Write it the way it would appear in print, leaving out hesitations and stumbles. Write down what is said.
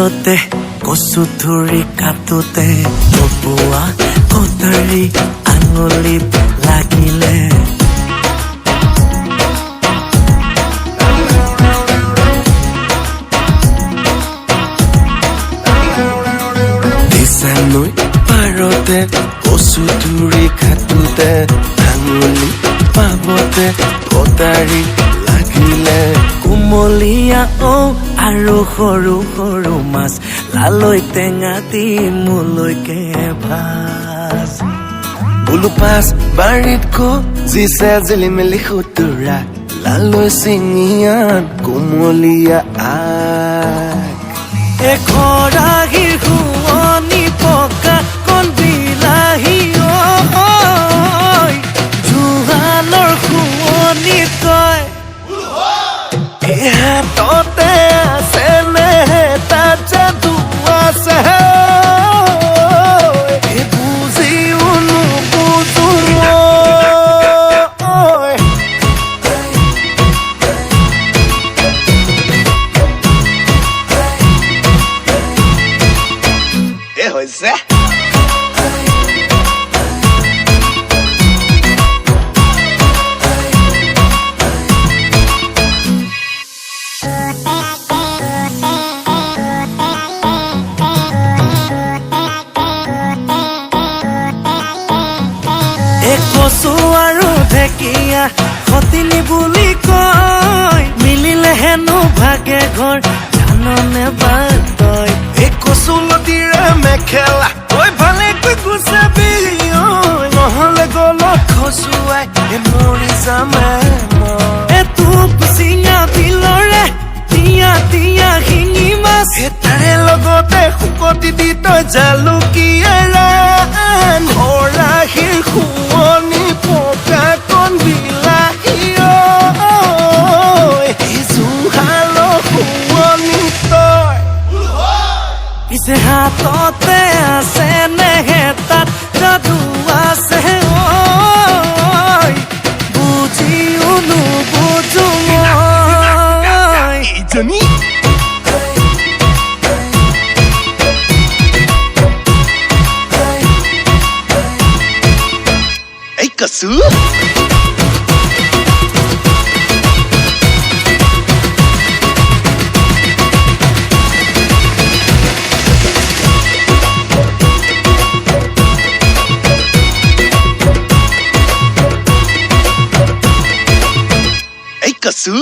পাৰতে কচু থুৰি কাটোতে কপোৱা কটাৰী আঙুলিত লাগিলে। দিছা নৈ পাৰতে কচু থুৰি কাটোতে আঙুলি পাবতে কটাৰী লাগিলে। কুমলীয়া ঔ আৰু সৰু সৰু মাছ লালৈ টেঙা দি মোলৈকে ভাজ। বোলো পাঁচ বাৰীত জিছে জিলিমিলি সুতুৰা লালৈ চিঙিয়ান কুমলীয়া আগ। এ খৰাহীৰ শুৱনি পকা কণ বিলাহী ঐ, জুহালৰ শুৱনি তই। হাততে আছে নে তাত যাদু আছে, বুজিও নুবুজো মই। এ হৈছে কচু আৰু ঢেকীয়া সতিনী বুলি কয়, মিলিলে হেনো ভাগে ঘৰ জাননে বাতই। এই কচুলতিৰে মেখেলা তই ভালেকৈ গুচাবি, নহলে গলত খচুৱাই মৰি যামে। এ টোপ চিঙা বিলৰে তিয়া তিয়া শিঙি মাছ, তাৰে লগতে শুকতি দি তই জালুকীয়াৰা। খৰাহীৰ শুৱনি পকা কণ বিলাহী ঐ, জুহালৰ শুৱনি তই। পিছে হাততে আছে নেহে তাত যাদু আছে ঐ, বুজিও নুবুজো মই। এইজনী এই কচু। এই কচু।